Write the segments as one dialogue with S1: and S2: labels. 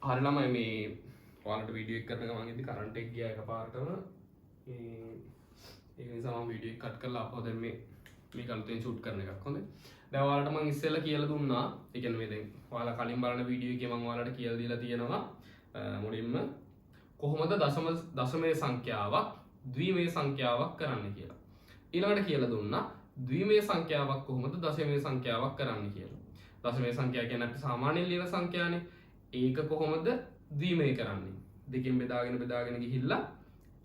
S1: හරි ළමයි, මේ ඔයාලට වීඩියෝ එක කරන ගමන් ඉද්දි කරන්ට් එක ගියා එකපාරටම. මේ ඒක නිසා මම වීඩියෝ එක කට් කරලා ආපහු දැන් මේක අලුතෙන් ෂූට් කරන එකක්. හොඳයි. දැන් ඔයාලට මම ඉස්සෙල්ලා කියලා දුන්නා. ඒ කියන්නේ මේ දැන් ඔයාලා කලින් බලන වීඩියෝ එකේ මම ඔයාලට කියලා දීලා තියෙනවා මුලින්ම කොහොමද දශමය සංඛ්‍යාවක් ද්විමය සංඛ්‍යාවක් කරන්න කියලා. ඊළඟට කියලා දුන්නා ද්විමය සංඛ්‍යාවක් කොහොමද දශමය සංඛ්‍යාවක් කරන්න කියලා. දශමය සංඛ්‍යාව කියන්නේ අපි සාමාන්‍යයෙන් ලියන සංඛ්‍යානේ. ඒක කොහොමද ද්විමය කරන්නේ? දෙකෙන් බෙදාගෙන බෙදාගෙන ගිහිල්ලා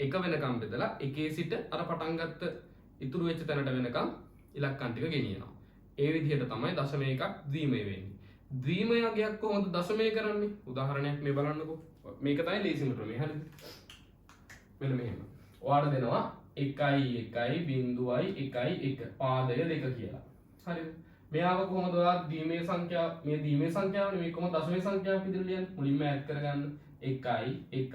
S1: එක වෙනකම් බෙදලා එකේ සිට අර පටන් ගත්ත ඉතුරු වෙච්ච තැනට වෙනකම් ඉලක්කම් ටික ගෙනියනවා. ඒ විදිහට තමයි දශමය එකක් ද්විමය වෙන්නේ. ද්විමය අගයක් කොහොමද දශමය කරන්නේ? උදාහරණයක් මේ බලන්නකෝ. මේක තමයි ලේසිම ක්‍රමය. හරිද? මෙන්න මෙහෙම. ඔයාලට දෙනවා 1 1 0 1 1 පාදය 2 කියලා. හරිද? මෙයාව කොහොමද ඔයා ද්විමය සංඛ්‍යාව, මේ ද්විමය සංඛ්‍යාවනේ, මේ කොහොමද දශමය සංඛ්‍යාවක් විදිහට ලියන්නේ? මුලින්ම ඈඩ් කරගන්න 1 1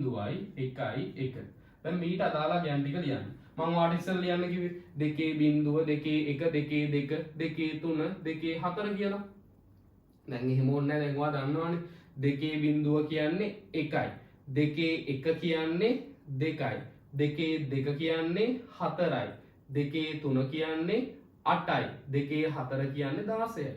S1: 0 1 1. දැන් මීට අදාළ අගයන් ටික ලියන්න. මං ඔයාලට ඉස්සෙල්ලා ලියන්න කිව්වේ 2 0 2 1 2 2 2 3 2 4 කියලා. දැන් එහෙම ඕනේ නැහැ. දැන් ඔයා දන්නවනේ 2 0 කියන්නේ 1යි, 2 1 කියන්නේ 2යි, 2 2 කියන්නේ 4යි, 2 3 කියන්නේ 8යි, 2 4 කියන්නේ 16යි.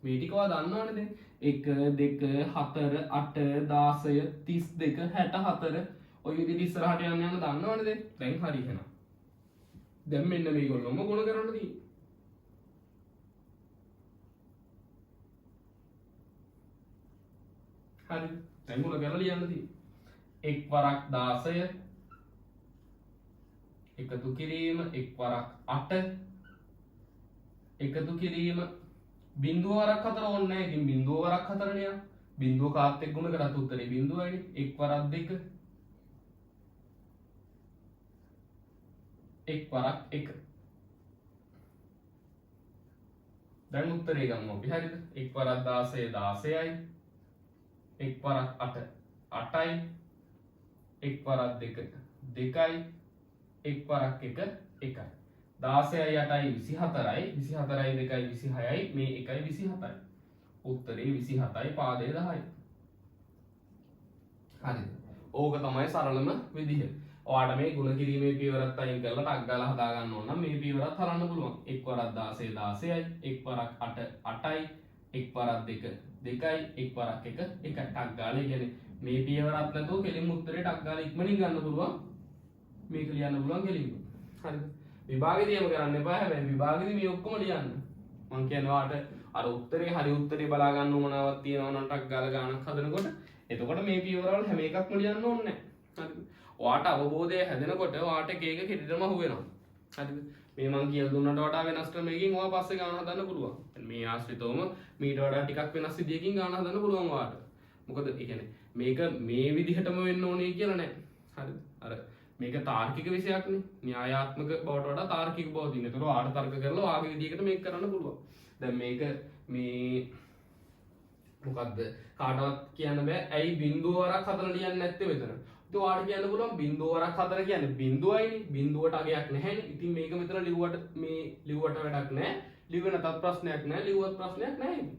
S1: මේ ටික ඔයා දන්නවනේ දැන්. 1 2 4 8 16 32 64 ඔය විදිහට ඉස්සරහට යන්න යන දන්නවනේ දැන්. දැන් හරි එහෙනම්. දැන් මෙන්න මේගොල්ලොම ගුණ කරන්න තියෙන්නේ. හරි. දැන් ගුණ කරලා ලියන්න තියෙන්නේ. එක් වරක් 16 එකතු කිරීම එක් වරක් 8 එකතු කිරීම බිංදුව වරක් 4 ඕනේ නැහැ. ඉතින් බිංදුව වරක් 4 නේ. බිංදුව කාත් එක්ක ගුණ කරත් උත්තරේ බිංදුවයිනේ. එක් වරක් 2 එක් වරක් 1. දැන් උත්තරේ ගමු අපි. හරිද? එක් වරක් 16 16යි, එක් වරක් 8 8යි, එක් වරක් 2 2යි, එක් වරක් 1 1යි. 16යි 8යි 24යි, 24යි 2යි 26යි, මේ 1යි 27යි. උත්තරේ 27යි පාදේ 10යි. හරිද? ඕක තමයි සරලම විදිහ. ඔයාට මේ ගුණ කිරීමේ පියවරත් අයින් කරලා ටක් ගාලා හදා ගන්න ඕන නම් මේ පියවරත් හරන්න පුළුවන්. එක් වරක් 16 16යි, එක් වරක් 8 8යි, එක් වරක් 2 2යි, එක් වරක් 1 1යි. ටක් ගාලා, ඒ කියන්නේ මේ පියවරත් නැතුව කෙලින්ම උත්තරේ ටක් ගාලා ඉක්මනින් ගන්න පුළුවන්. මේක ලියන්න පුළුවන් කෙලින්ම. හරිද? විභාගෙදී එහෙම කරන්න එපා. හැබැයි විභාගෙදී මේ ඔක්කොම ලියන්න. මං කියන්නේ ඔයාට අර උත්තරේ හරි උත්තරේ බලා ගන්න උවමනාවක් තියෙනවා නම් ටක් ගාලා ගානක් හදනකොට එතකොට මේ පියවරවල හැම එකක්ම ලියන්න ඕනේ නැහැ. හරිද? ඔයාට අවබෝධය හැදෙනකොට ඔයාට එක එක කෙටිටම අහු වෙනවා. හරිද? මේ මං කියලා දුන්නට වඩා වෙනස් ක්‍රමයකින් ඔයා පස්සේ ගාන හදන්න පුළුවන්. මේ ආශ්‍රිතවම මීට වඩා ටිකක් වෙනස් විදියකින් ගාන හදන්න පුළුවන් ඔයාට. මොකද ඒ කියන්නේ මේක මේ විදිහටම වෙන්න ඕනේ කියලා නෑ. හරිද? අර මේක තාර්කික විෂයක්නේ. න්‍යායාත්මක බවට වඩා තාර්කික බව තියෙන. ඒතර ඔයාට තර්ක කරලා ඔයාගේ විදිහකට මේක කරන්න පුළුවන්. දැන් මේක මේ මොකද්ද කාටවත් කියන්න බෑ ඇයි බිංදුව වරක් 4 ලියන්නේ නැත්තේ මෙතන. ඉතින් ඔයාට කියන්න පුළුවන් බිංදුව වරක් 4 කියන්නේ බිංදුවයිනේ. බිංදුවට අගයක් නැහැනේ. ඉතින් මේක මෙතන ලිව්වට මේ ලිව්වට වැඩක් නෑ. ලිව්වේ නැතත් ප්‍රශ්නයක් නෑ. ලිව්වත් ප්‍රශ්නයක් නෑ. ඉතින්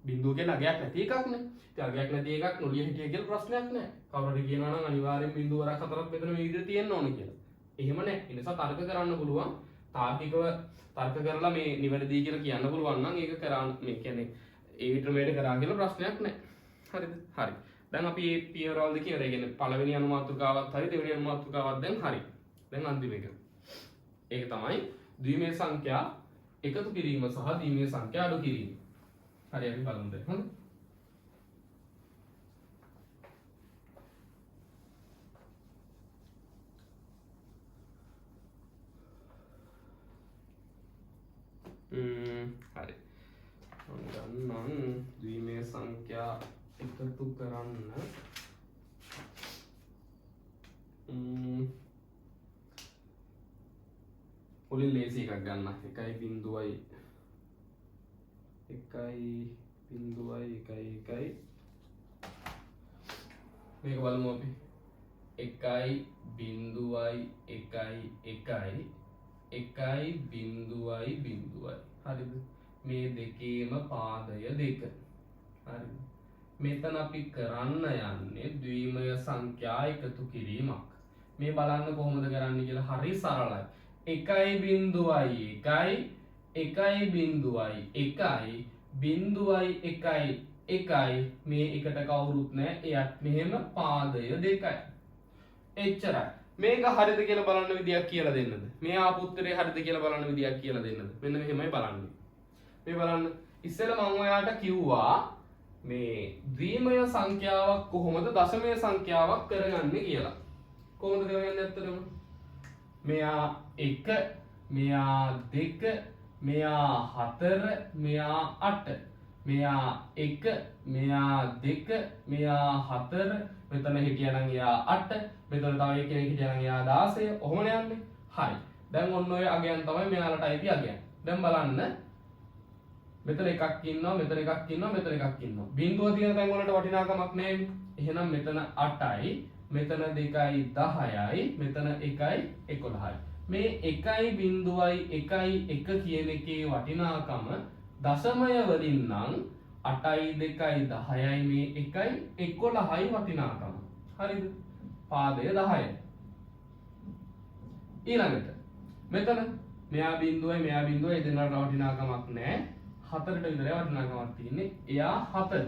S1: බිංදුව කියන්නේ අගයක් නැති එකක් නේ. ඉතින් අගයක් නැති එකක් නොලිය හිටිය කියලා ප්‍රශ්නයක් නෑ. කවුරු හරි කියනවා නම් අනිවාර්යෙන් බිංදුව වරක් 4ක් මෙතන මේ විදිහට තියෙන්න ඕන කියලා. එහෙම නෑ. ඒ නිසා තර්ක කරන්න පුළුවන්. තාර්කිකව තර්ක කරලා මේ නිවැරදි කියලා කියන්න පුළුවන් නම් ඒක කරා මේ කියන්නේ ඒ ක්‍රමයට කරා කියලා ප්‍රශ්නයක් නෑ. හරිද? හරි. දැන් අපි මේ පියවරවල් දෙක ඉවරයි. ඒ කියන්නේ පළවෙනි අනුමාතෘකාවත් හරි දෙවෙනි අනුමාතෘකාවත් දැන් හරි. දැන් අන්තිම එක. ඒක තමයි ද්විමය සංඛ්‍යා එකතු කිරීම සහ ද්විමය සංඛ්‍යා අඩු කිරීම. හරි අපි බලමු දැන්. හොඳයි. හරි. මම ගන්නම් ද්විමය සංඛ්‍යා එකතු කරන්න. මුලින් ලේසි එකක් ගන්න. එකයි බිංදුවයි එකයි බිංදුවයි එකයි එකයි. මේක බලමු අපි. එකයි බිංදුවයි එකයි එකයි එකයි බිංදුවයි බිංදුවයි. හරිද? මේ දෙකේම පාදය 2. හරිද? මෙතන අපි කරන්න යන්නේ ද්විමය සංඛ්‍යා එකතු කිරීමක්. මේ බලන්න කොහොමද කරන්න කියලා හරි සරලයි. 1.1 1.1 0.1 1 මේ එකට කවුරුත් නෑ, එයත් මෙහෙම පාදය 2යි. එච්චරයි. මේක හරිද කියලා බලන්න විදියක් කියලා දෙන්නද? මේ ආපු උත්තරේ හරිද කියලා බලන්න විදියක් කියලා දෙන්නද? මෙන්න මෙහෙමයි බලන්නේ. මේ බලන්න, ඉස්සෙල්ලා මම ඔයාට කිව්වා මේ ද්විමය සංඛ්‍යාවක් කොහොමද දශමය සංඛ්‍යාවක් කරගන්නේ කියලා. කොහොමද කරගන්නේ ඇත්තටම? මෙයා 1, මෙයා 2, මෙයා 4, මෙයා 8. මෙයා 1, මෙයා 2, මෙයා 4, මෙතන හිටියානම් එයා 8, මෙතන තව එක්කෙනෙක් හිටියානම් එයා 16. ඔහොමනේ යන්නේ. හරි. දැන් ඔන්න ඔය අගයන් තමයි මෙයාලට අයිති අගයන්. දැන් බලන්න, මෙතන එකක් ඉන්නවා, මෙතන එකක් ඉන්නවා, මෙතන එකක් ඉන්නවා. බිඳුව තියෙන තැන් වලට වටිනාකමක් නෑනේ. එහෙනම් මෙතන 8යි, මෙතන 2යි 10යි, මෙතන 1යි 11යි. මේ 1.1 1 කියන එකේ වටිනාකම දශමය වලින් නම් 8යි 2යි 10යි මේ 1යි 11යි වටිනාකම. හරිද? පාදය 10. ඊළඟට මෙතන මෙයා බිඳුවයි මෙයා බිඳුවයි, ඒ දෙන්නට වටිනාකමක් නෑ. 4ට විතරයි වටිනාකමක් තියෙන්නේ. එයා 4.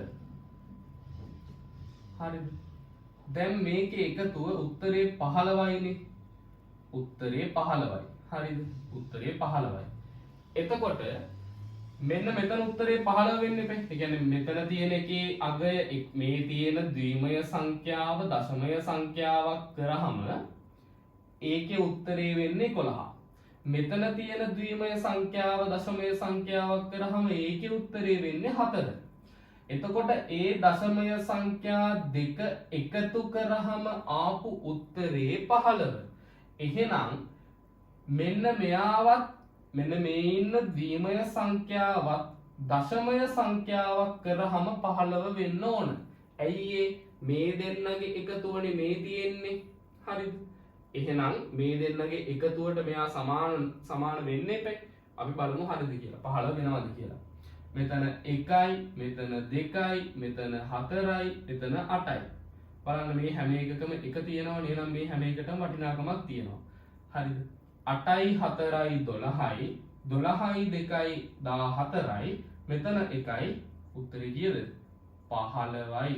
S1: හරිද? දැන් මේකේ එකතුව උත්තරේ 15යිනේ. උත්තරේ 15යි. හරිද? උත්තරේ 15යි. එතකොට මෙන්න මෙතන උත්තරේ 15 වෙන්න එපා. ඒ කියන්නේ මෙතන තියෙන එකේ අගය මේ තියෙන ද්විමය සංඛ්‍යාව දශමය සංඛ්‍යාවක් කරාම ඒකේ උත්තරේ වෙන්නේ 11. මෙතන තියෙන ද්විමය සංඛ්‍යාව දශමය සංඛ්‍යාවක් කරාම ඒකේ උත්තරේ වෙන්නේ 4. එතකොට ඒ දශමය සංඛ්‍යා දෙක එකතු කරාම ආපු උත්තරේ 15. එහෙනම් මෙන්න මෙයාවත් මෙන්න මේ ඉන්න ද්විමය සංඛ්‍යාවත් දශමය සංඛ්‍යාවක් කරාම 15 වෙන්න ඕන. ඇයි ඒ? මේ දෙන්නගේ එකතුවනේ මේ තියෙන්නේ. හරිද? එහෙනම් මේ දෙන්නගේ එකතුවට මෙයා සමාන වෙන්න එපා. අපි බලමු හරිද කියලා. 15 වෙනවද කියලා. මෙතන 1යි, මෙතන 2යි, මෙතන 4යි, මෙතන 8යි. බලන්න මේ හැම එකකම එක තියෙනවනේ. එහෙනම් මේ හැම එකටම වටිනාකමක් තියෙනවා. හරිද? 8යි 4යි 12යි, 12යි 2යි 14යි, මෙතන 1යි, උත්තරේ කීයද? 15යි.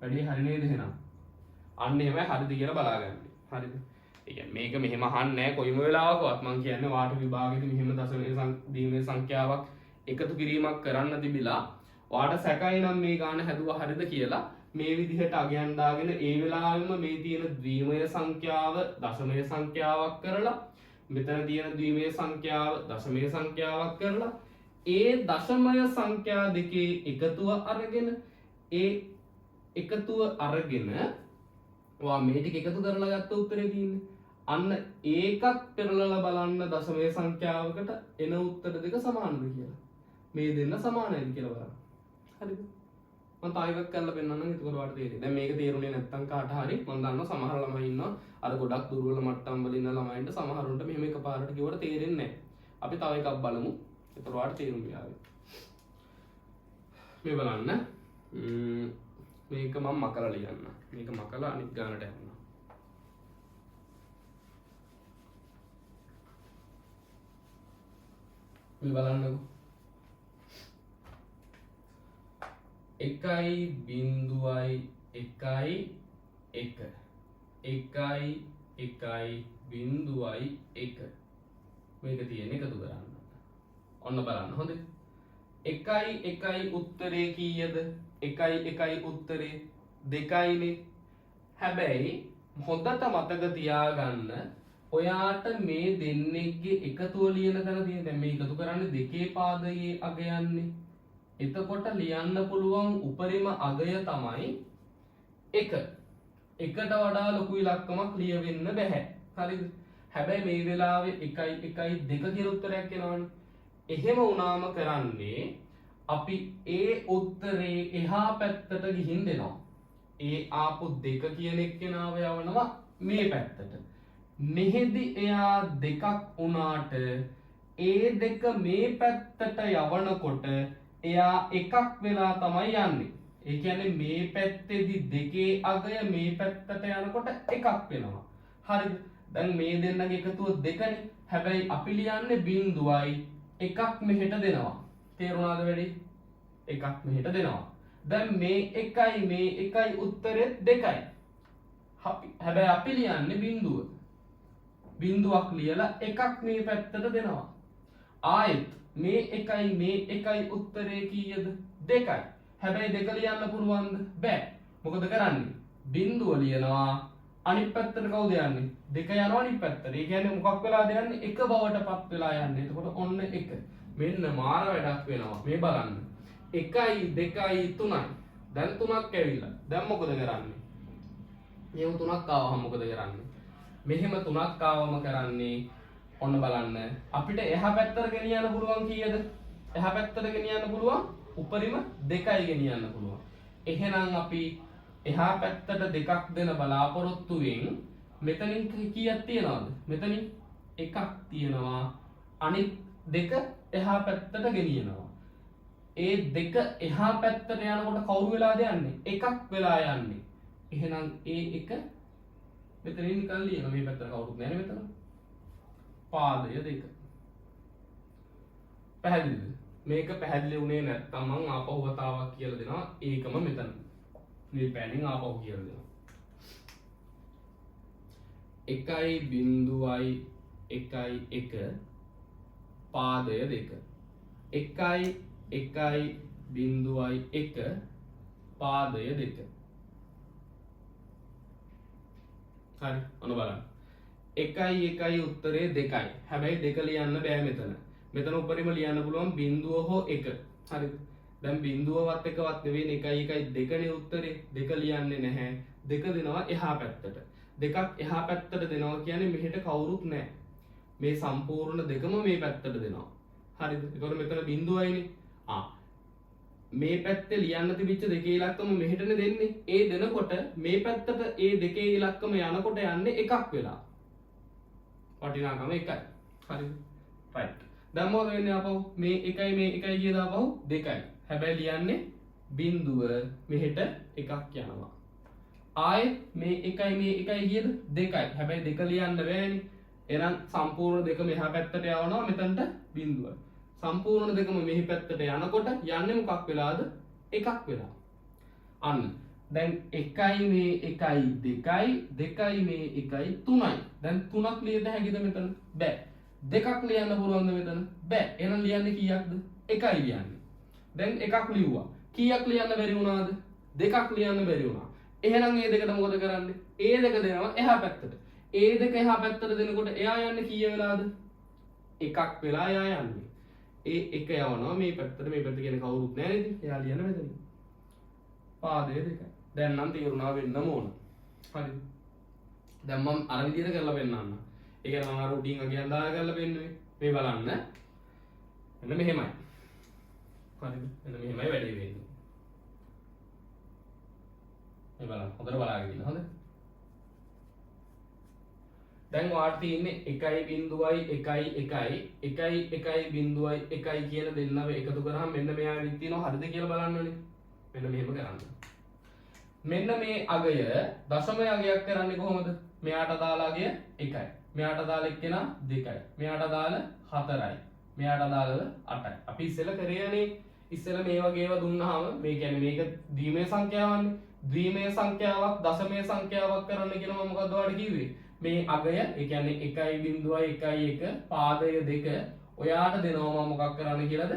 S1: වැඩේ හරි නේද එහෙනම්? අන්න එහෙමයි හරිද කියලා බලාගන්න. හරිද? ඒ කියන්නේ මේක මෙහෙම අහන්නේ නැහැ කොයිම වෙලාවකවත්. මං කියන්නේ වාට විභාගෙදි මෙහෙම දශමය දීමේ සංඛ්‍යාවක් එකතු කිරීමක් කරන්න තිබිලා ඔයාට සැකයි නම් මේ ගාන හැදුවා හරිද කියලා මේ විදිහට අගයන් දාගෙන ඒ වෙලාවෙම මේ තියෙන ද්විමය සංඛ්‍යාව දශමය සංඛ්‍යාවක් කරලා මෙතන තියෙන ද්විමය සංඛ්‍යාව දශමය සංඛ්‍යාවක් කරලා ඒ දශමය සංඛ්‍යා දෙකේ එකතුව අරගෙන ඒ එකතුව අරගෙන ඔයා මේ ටික එකතු කරලා ගත්ත උත්තරේ තියෙන්නේ. අන්න ඒකත් පෙරලලා බලන්න දශමය සංඛ්‍යාවකට එන උත්තර දෙක සමානද කියලා. මේ දෙන්න සමානයිද කියලා බලන්න. හරිද? මං තව එකක් කරලා පෙන්නන්නම්, එතකොට ඔයාලට තේරෙයි. දැන් මේක තේරුනේ නැත්තම් කාට හරි මං දන්නවා සමහර ළමයි ඉන්නවා අර ගොඩක් දුර්වල මට්ටම් වල ඉන්න ළමයින්ට සමහරුන්ට මෙහෙම එකපාරට කිව්වට තේරෙන්නේ නැහැ. අපි තව එකක් බලමු. එතකොට ඔයාලට තේරුම් යාවි. මේ බලන්න. මේක මං මකලා ලියන්න. මේක මකලා අනිත් ගානට යන්න. මේ බලන්නකෝ. එකයි බිංදුවයි එකයි එක එකයි එකයි බිංදුවයි එක මේක තියෙන එකතු කරන්න. ඔන්න බලන්න හොඳේ. එකයි එකයි උත්තරේ කීයද? එකයි එකයි උත්තරේ දෙකයිනේ. හැබැයි හොඳට මතක තියාගන්න ඔයාට මේ දෙන්නෙක්ගේ එකතුව ලියන තැන තියෙන. දැන් මේ එකතු කරන්නේ දෙකේ පාදයේ අගයන්නේ. එතකොට ලියන්න පුළුවන් උපරිම අගය තමයි 1. එකට වඩා ලොකු ඉලක්කමක් ලියවෙන්න බැහැ. හරිද? හැබැයි මේ වෙලාවේ එකයි එකයි දෙක කියලා උත්තරයක් එනවනේ. එහෙම වුණාම කරන්නේ අපි ඒ උත්තරේ එහා පැත්තට ගිහින් දෙනවා. ඒ ආපු දෙක කියන එක්කෙනාව යවනවා මේ පැත්තට. මෙහෙදි එයා දෙකක් වුණාට ඒ දෙක මේ පැත්තට යවනකොට එයා එකක් වෙලා තමයි යන්නේ. ඒ කියන්නේ මේ පැත්තේදී දෙකේ අගය මේ පැත්තට යනකොට එකක් වෙනවා. හරිද? දැන් මේ දෙන්නගේ එකතුව දෙකනේ. හැබැයි අපි ලියන්නේ බිංදුවයි එකක් මෙහෙට දෙනවා. තේරුණාද වැඩි? එකක් මෙහෙට දෙනවා. දැන් මේ එකයි මේ එකයි උත්තරෙත් දෙකයි. හැබැයි අපි ලියන්නේ බිංදුව. බිංදුවක් ලියලා එකක් මේ පැත්තට දෙනවා. ආයෙත් මේ එකයි මේ එකයි උත්තරේ කීයද? දෙකයි. හැබැයි දෙක ලියන්න පුළුවන්ද? බෑ. මොකද කරන්නේ? බිංදුව ලියනවා. අනිත් පැත්තට කවුද යන්නේ? දෙක යනවා අනිත් පැත්තට. ඒ කියන්නේ මොකක් වෙලාද යන්නේ? එක බවට පත් වෙලා යන්නේ. එතකොට ඔන්න එක. මෙන්න මාර වැඩක් වෙනවා. මේ බලන්න. 1යි 2යි 3යි. දැන් තුනක් ඇවිල්ලා. දැන් මොකද කරන්නේ? මෙහෙම තුනක් ආවහම මොකද කරන්නේ? මෙහෙම තුනක් ආවම කරන්නේ ඔන්න බලන්න. අපිට එහා පැත්තට ගෙනියන්න පුළුවන් කීයද? එහා පැත්තට ගෙනියන්න පුළුවන් උපරිම දෙකයි ගෙනියන්න පුළුවන්. එහෙනම් අපි එහා පැත්තට දෙකක් දෙන බලාපොරොත්තුවෙන් මෙතනින් කීයක් තියනවද? මෙතනින් එකක් තියෙනවා. අනිත් දෙක එහා පැත්තට ගෙනියනවා. ඒ දෙක එහා පැත්තට යනකොට කවුරු වෙලාද යන්නේ? එකක් වෙලා යන්නේ. එහෙනම් ඒ එක මෙතනින් නිකන් ලියන. මේ පැත්තට කවුරුත් නැහැ නේ මෙතන. පාදය දෙක. පැහැදිලිද? මේක පැහැදිලි වුණේ නැත්නම් මං ආපහු වතාවක් කියලා දෙනවා. ඒකම මෙතන. මේ පෑනින් ආපහු කියලා දෙනවා. 1.11 පාදය දෙක. 1 1.1 පාදය දෙක. හරි, ඔන්න බලන්න. 1 1 උත්තරේ දෙකයි. හැබැයි දෙක ලියන්න බෑ මෙතන. මෙතන උපරිම ලියන්න පුළුවන් බිංදුව හෝ එක. හරි. දැන් බිංදුවවත් එකවත් නෙවෙයි, 1 1 දෙකනේ උත්තරේ. දෙක ලියන්නේ නැහැ. දෙක දෙනවා එහා පැත්තට. දෙකක් එහා පැත්තට දෙනවා කියන්නේ මෙහෙට කවුරුත් නැහැ. මේ සම්පූර්ණ දෙකම මේ පැත්තට දෙනවා. හරිද? ඒතකොට මෙතන බිංදුවයිනේ. මේ පැත්තේ ලියන්න තිබිච්ච දෙකේ ඉලක්කම මෙහෙටනේ දෙන්නේ. ඒ දෙනකොට මේ පැත්තට ඒ දෙකේ ඉලක්කම යනකොට යන්නේ එකක් වෙලා. වටිනාකම එකයි. හරිද? රයිට්. දැන් මොකද වෙන්නේ ආපහු? මේ එකයි මේ එකයි කියලා ආපහු දෙකයි. හැබැයි ලියන්නේ බිංදුව, මෙහෙට එකක් යනවා. ආයෙත් මේ එකයි මේ එකයි කියද දෙකයි. හැබැයි දෙක ලියන්න බෑනේ. එහෙනම් සම්පූර්ණ දෙකම එහා පැත්තට යවනවා, මෙතනට බිංදුවයි. සම්පූර්ණ දෙකම මෙහි පැත්තට යනකොට යන්නේ මොකක් වෙලාද? එකක් වෙලා. අන්න දැන් එකයි මේ එකයි දෙකයි, දෙකයි මේ එකයි තුනයි. දැන් තුනක් ලියද හැකිද මෙතන? බෑ. දෙකක් ලියන්න පුළුවන්ද මෙතන? බෑ. එහෙනම් ලියන්නේ කීයක්ද? එකයි ලියන්නේ. දැන් එකක් ලිව්වා. කීයක් ලියන්න බැරි වුණාද? දෙකක් ලියන්න බැරි වුණා. එහෙනම් ඒ දෙකට මොකද කරන්නේ? ඒ දෙක දෙනවා එහා පැත්තට. ඒ දෙක එහා පැත්තට දෙනකොට එයා යන්නේ කීය වෙලාද? එකක් වෙලා එයා යන්නේ. ඒ එක යවනවා මේ පැත්තට. මේ පැත්ත කියන්නේ කවුරුත් නෑ නේද? එයා ලියන මෙතනින්. පාදය දෙකයි. දැන් නම් තේරුණා වෙන්නම ඕන. හරිද? දැන් මම අර විදිහට කරලා පෙන්නන්න. ඒ කියන්නේ මම අර උඩින් අගයන් දාලා කරලා පෙන්නුවේ. මේ බලන්න. මෙන්න මෙහෙමයි. හරිද? මෙන්න මෙහෙමයි වැඩේ වෙන්නේ. මේ බලන්න, හොඳට බලාගෙන ඉන්න, හොඳ? දැන් ඔයාට තියෙන්නේ 1.1 1 1 1.1 කියන දෙන්නව එකතු කරාම මෙන්න මෙයා ඇවිත් තියෙනවා. හරිද කියලා බලන්න ඕනේ. මෙන්න මෙහෙම කරන්න. මෙන්න මේ අගය දශම අගයක් කරන්නේ කොහොමද? මෙයාට අදාළ අගය 1යි. මෙයාට අදාළ එක්කෙනා 2යි. මෙයාට අදාළ 4යි. මෙයාට අදාළව 8යි. අපි ඉස්සෙල්ලා කරේනේ. ඉස්සෙල්ලා මේ වගේ ඒවා දුන්නාම, මේ කියන්නේ මේක ද්විමය සංඛ්‍යාවන්නේ. ද්විමය සංඛ්‍යාවක් දශමය සංඛ්‍යාවක් කරන්න කියලා මම මොකද්ද ඔයාලට කිව්වේ? මේ අගය, ඒ කියන්නේ 1.11 පාදය 2 ඔයාට දෙනවා මම මොකක් කරන්න කියලාද?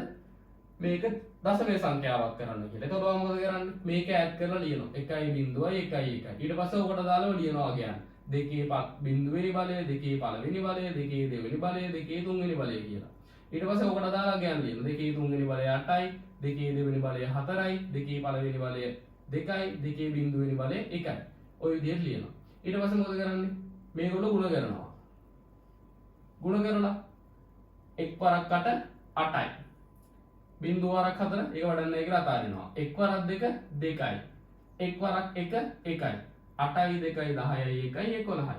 S1: මේක දශමය සංඛ්‍යාවක් කරන්න කියලා. එතකොට ඔයා මොකද කරන්නේ? මේක ඈඩ් කරලා ලියනවා. 1.11. ඊට පස්සේ ඔකට දාලා ලියනවා කියන්නේ දෙකේ බිංදුවෙනි බලය, දෙකේ පළවෙනි බලය, දෙකේ දෙවෙනි බලය, දෙකේ තුන්වෙනි බලය කියලා. ඊට පස්සේ ඔකට දාලා කියන්නේ ලියනවා. දෙකේ තුන්වෙනි බලය 8යි, දෙකේ දෙවෙනි බලය 4යි, දෙකේ පළවෙනි බලය 2යි, දෙකේ බිංදුවෙනි බලය 1යි. ඔය විදිහට ලියනවා. ඊට පස්සේ මොකද කරන්නේ? මේගොල්ලෝ ගුණ කරනවා. ගුණ කරලා එක් වරක් 8 8යි. බිංදුව වරක් 4, ඒක වඩන්නේ නැහැ කියලා අතාරිනවා. එක් වරක් 2 2යි. එක් වරක් 1 1යි. 8යි 2යි 10යි 1යි 11යි.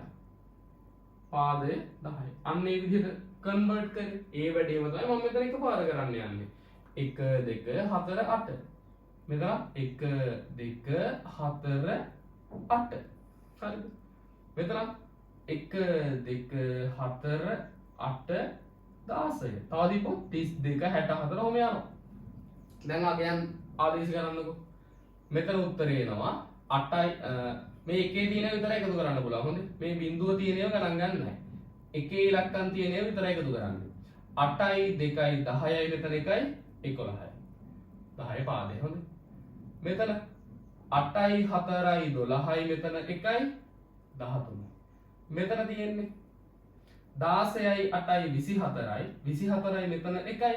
S1: පාදය 10යි. අන්න ඒ විදිහට කන්වර්ට් කරේ. ඒ වැඩේම තමයි මම මෙතන එකපාර කරන්න යන්නේ. 1 2 4 8. මෙතන 1 2 4 8. හරිද? මෙතන 1 2 4 8 16. තව දීපොත් 32 64 ඔහොම යනවා. දැන් අගයන් ආදේශ කරන්නකෝ. මෙතන උත්තරේ එනවා 8යි. මේ එකේ තියෙන විතරයි එකතු කරන්න පුළුවන්. හොඳේ. මේ බිඳුව තියෙන ඒවා ගණන් ගන්න නැහැ. එකේ ඉලක්කම් තියෙන ඒවා විතරයි එකතු කරන්නේ. 8යි 2යි 10යි මෙතන 1යි 11යි. 10 පාදේ. හොඳේ. මෙතන 8යි 4යි 12යි මෙතන 1යි 13යි. මෙතන තියෙන්නේ 16යි 8යි 24යි, 24යි මෙතන 1යි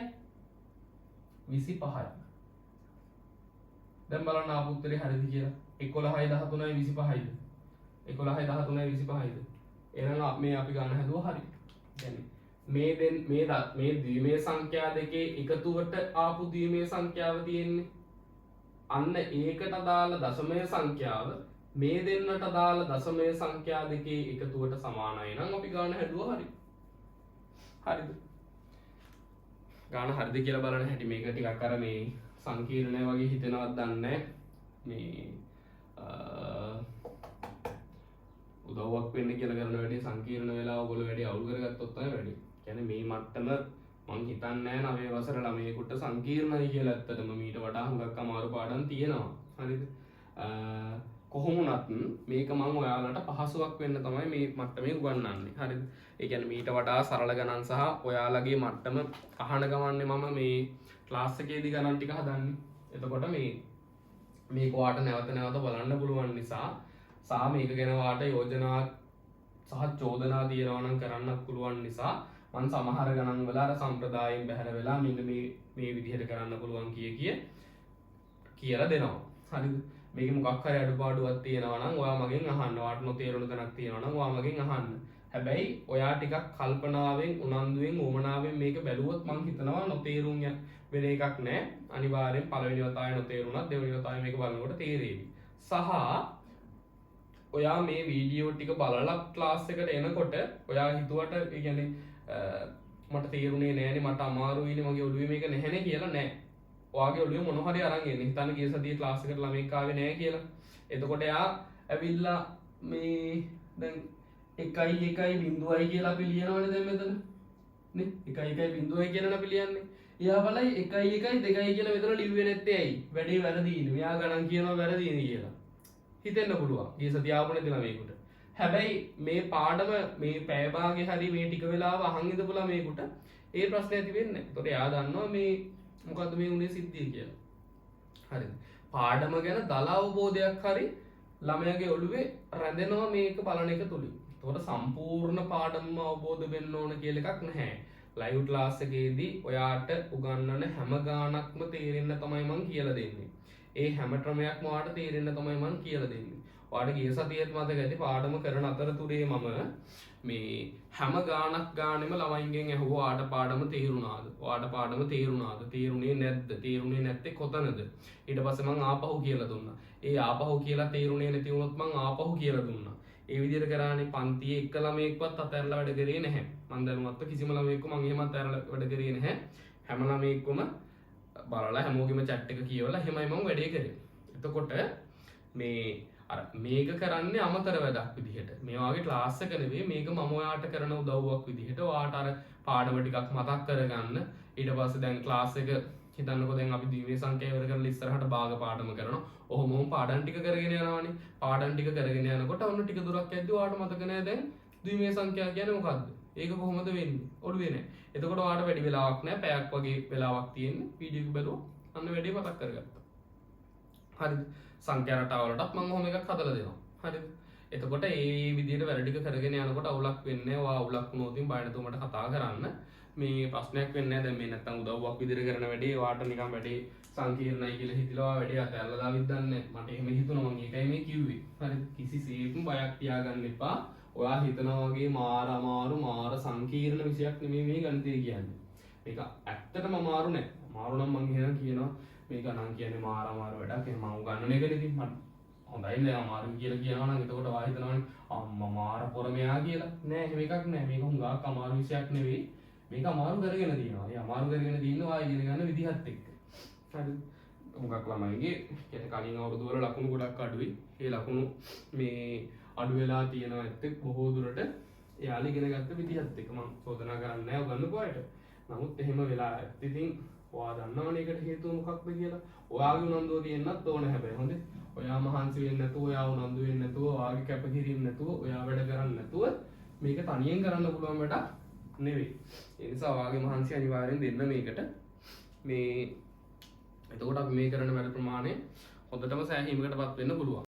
S1: 25යි. දැන් බලන්න ආපු උත්තරේ හරිද කියලා. 11යි 13යි 25යිද? 11යි 13යි 25යිද? එහෙනම් මේ අපි ගන්න හැදුවා හරි. කියන්නේ මේ දෙන් මේ මේ ද්විමය සංඛ්‍යා දෙකේ එකතුවට ආපු ද්විමය සංඛ්‍යාව තියෙන්නේ. අන්න ඒකට අදාළ දශමය සංඛ්‍යාව මේ දෙන්නට අදාළ දශමය සංඛ්‍යා දෙකේ එකතුවට සමානයි නම් අපි ගාන හැදුවා හරි. හරිද? ගාන හරිද කියලා බලන හැටි මේක ටිකක් අර මේ සංකීර්ණයි වගේ හිතෙනවත් දන්නේ මේ උදව්වක් වෙන්න කියලා කරන වැඩේ සංකීර්ණ වෙලා ඔයගොල්ලෝ වැඩේ අවුල් කරගත්තොත් තමයි වැඩේ. කියන්නේ මේ මට්ටම මං හිතන්නේ නෑ නවය වසර ළමයෙකුට සංකීර්ණයි කියලා. ඇත්තටම මීට වඩා හුඟක් අමාරු පාඩම් තියෙනවා. හරිද? කොහොම වුණත් මේක මං ඔයාලට පහසුවක් වෙන්න තමයි මේ මට්ටමේ උගන්වන්නේ. හරිද? ඒ කියන්නේ මීට වඩා සරල ගණන් සහ ඔයාලගේ මට්ටම අහන ගමන්නේ මම මේ ක්ලාස් එකේදී ගණන් ටික හදන්නේ. එතකොට මේ මේක ඔයාට නැවත නැවත බලන්න පුළුවන් නිසා සහ මේක ගැන ඔයාට යෝජනා සහ චෝදනා තියෙනවා නම් කරන්නත් පුළුවන් නිසා මං සමහර ගණන් වල අර සම්ප්‍රදායෙන් බැහැර වෙලා මෙන්න මේ මේ විදිහට කරන්න පුළුවන් කිය කිය කියලා දෙනවා. හරිද? මේකේ මොකක් හරි අඩුපාඩුවක් තියෙනවා නම් ඔයා මගෙන් අහන්න. ඔයාට නොතේරුණු තැනක් තියෙනවා නම් ඔයා මගෙන් අහන්න. හැබැයි ඔයා ටිකක් කල්පනාවෙන්, උනන්දුවෙන්, උවමනාවෙන් මේක බැලුවොත් මං හිතනවා නොතේරුම් වෙන එකක් නෑ. අනිවාර්යෙන් පළවෙනි වතාවේ නොතේරුණත් දෙවෙනි වතාවේ මේක බලනකොට තේරෙවි. සහ ඔයා මේ වීඩියෝ ටික බලලා ක්ලාස් එකට එනකොට ඔයා හිතුවට ඒ කියන්නේ මට තේරුණේ නෑනේ, මට අමාරුයිනේ, මගේ ඔළුවේ මේක නැහැනේ කියලා නෑ. ඔයාගේ ඔළුවේ මොන හරි අරන් එන්න. හිතන්න ගිය සතියේ ක්ලාස් එකට ළමෙක් ආවේ නෑ කියලා. එතකොට එයා ඇවිල්ලා මේ දැන් 1 1 බිඳුවයි කියලා අපි ලියනවනේ දැන් මෙතන. නේ 1 1 බිඳුවයි කියලා අපි ලියන්නේ. එයා බලයි 1 1 2 කියලා මෙතන ලිව්වේ නැත්තේ ඇයි? වැඩේ වැරදීනේ. මෙයා ගණන් කියනවා වැරදීනේ කියලා. හිතෙන්න පුළුවන්. ගිය සතිය ආපු නැති ළමයෙකුට. හැබැයි මේ පාඩම මේ පැය භාගේ හරි මේ ටික වෙලාව අහන් ඉඳපු ළමයෙකුට ඒ ප්‍රශ්නේ ඇති වෙන්නේ නැහැ. ඒතකොට එයා දන්නවා මේ මොකද්ද මේ උනේ සිද්ධිය කියලා. හරිද? පාඩම ගැන දල අවබෝධයක් හරි ළමයාගේ ඔළුවේ රැඳෙනවා මේක බලන එක තුලින්. එතකොට සම්පූර්ණ පාඩමම අවබෝධ වෙන්න ඕන කියලා එකක් නැහැ. ලයිව් ක්ලාස් එකේදී ඔයාට උගන්වන හැම ගාණක්ම තේරෙන්න තමයි මං කියලා දෙන්නේ. ඒ හැම ක්‍රමයක්ම ඔයාට තේරෙන්න තමයි මං කියලා දෙන්නේ. ඔයාට ගිය සතියේත් මතක ඇති පාඩම කරන අතරතුරේ මම මේ හැම ගාණක් ගානෙම ළමයින්ගෙන් ඇහුවා ඔයාට පාඩම තේරුණාද? ඔයාට පාඩම තේරුණාද? තේරුණේ නැද්ද? තේරුණේ නැත්තේ කොතනද? ඊට පස්සේ මං ආපහු කියලා දුන්නා. ඒ ආපහු කියලා තේරුණේ නැති වුණොත් මං ආපහු කියලා දුන්නා. ඒ විදිහට කරානේ පන්තියේ එක ළමයෙක්වත් අතහැරලා වැඩ කරේ නැහැ. මං දැනුවත්ව කිසිම ළමයෙක්ව මං එහෙම අතහැරලා වැඩ කරේ නැහැ. හැම ළමයෙක්වම බලලා හැමෝගෙම චැට් එක කියවලා එහෙමයි මං වැඩේ කරේ. එතකොට මේ අර මේක කරන්නේ අමතර වැඩක් විදිහට. මේ වගේ ක්ලාස් එක නෙවෙයි, මේක මම ඔයාට කරන උදව්වක් විදිහට. ඔයාට අර පාඩම ටිකක් මතක් කරගන්න. ඊට පස්සේ දැන් ක්ලාස් එක හිතන්නකෝ, දැන් අපි ද්විමය සංඛ්‍යා ඉවර කරලා ඉස්සරහට භාග පාඩම කරනවා. ඔහොම ඔහොම පාඩම් ටික කරගෙන යනවනේ. පාඩම් ටික කරගෙන යනකොට ඔන්න ටික දුරක් යද්දි ඔයාට මතක නෑ දැන් ද්විමය සංඛ්‍යා කියන්නේ මොකද්ද? ඒක කොහොමද වෙන්නේ? ඔළුවේ නෑ. එතකොට ඔයාට වැඩි වෙලාවක් නෑ, පැයක් වගේ වෙලාවක් තියෙන්නේ. වීඩියෝ එක බැලුවොත් අන්න වැඩේ මතක් කරගත්තා. හරිද? සංඛ්‍යා රටාවලටත් මම ඔහොම එකක් හදලා දෙනවා. හරිද? එතකොට ඒ විදිහට වැඩ ටික කරගෙන යනකොට අවුලක් වෙන්නේ නෑ. ඔයා අවුලක් වුණොත් ඉතින් බය නැතුව මට කතා කරන්න. මේ ප්‍රශ්නයක් වෙන්නේ නෑ. දැන් මේ නැත්තම් උදව්වක් විදිහට කරන වැඩේ ඔයාට නිකන් වැඩේ සංකීර්ණයි කියලා හිතිලා ඔයා වැඩේ අතහැරලා දාවිත් දන්නේ නෑ. මට එහෙම හිතුණා, මං ඒකයි මේ කිව්වේ. හරිද? කිසිසේත්ම බයක් තියාගන්න එපා. ඔයා හිතනවා වගේ මාර අමාරු මාර සංකීර්ණ විෂයක් නෙමෙයි මේ ගණිතය කියන්නේ. මේක ඇත්තටම අමාරු නෑ. අමාරු නම් මං එහෙනම් කියනවා මේක නම් කියන්නේ මාර අමාරු වැඩක්. එහෙනම් මං උගන්නන එකනේ ඉතින් මට හොඳයි නෑ අමාරුයි කියලා කියනවා නම්. එතකොට ඔයා හිතනවනේ අම්මා මාර පොරමයා කියලා. නෑ, එහෙම එකක් නෑ. මේක හුඟක් අමාරු විෂයක් නෙවෙයි. මේක අමාරු කරගෙන තියෙනවා. ඒ අමාරු කරගෙන තියෙනවා ඔයා ඉගෙන ගන්න විදිහත් එක්ක. හරිද? හුඟක් ළමයිගේ කියන්නේ කලින් අවුරුදු වල ලකුණු ගොඩක් අඩුයි. ඒ ලකුණු මේ අඩු වෙලා තියෙනවා ඇත්තේ බොහෝ දුරට එයාලා ඉගෙන ගත්ත විදිහත් එක්ක. මම චෝදනා කරන්නේ නැහැ උගන්නපු අයට. නමුත් එහෙම වෙලා ඇත්ත. ඉතින් ඔයා දන්නවනේ ඒකට හේතුව මොකක්ද කියලා. ඔයාගේ උනන්දුව තියෙන්නත් ඕන හැබැයි. හොඳේ. ඔයා මහන්සි වෙන්නේ නැතුව, ඔයා උනන්දු වෙන්නේ නැතුව, ඔයාගේ කැපකිරීම නැතුව, ඔයා වැඩ කරන්නේ නැතුව මේක තනියෙන් කරන්න පුළුවන් වැඩක් නෙවෙයි. ඒ නිසා ඔයාගේ මහන්සි අනිවාර්යෙන් දෙන්න මේකට. මේ එතකොට අපි මේ කරන වැඩ ප්‍රමාණය හොඳටම සෑහීමකටපත් වෙන්න පුළුවන්.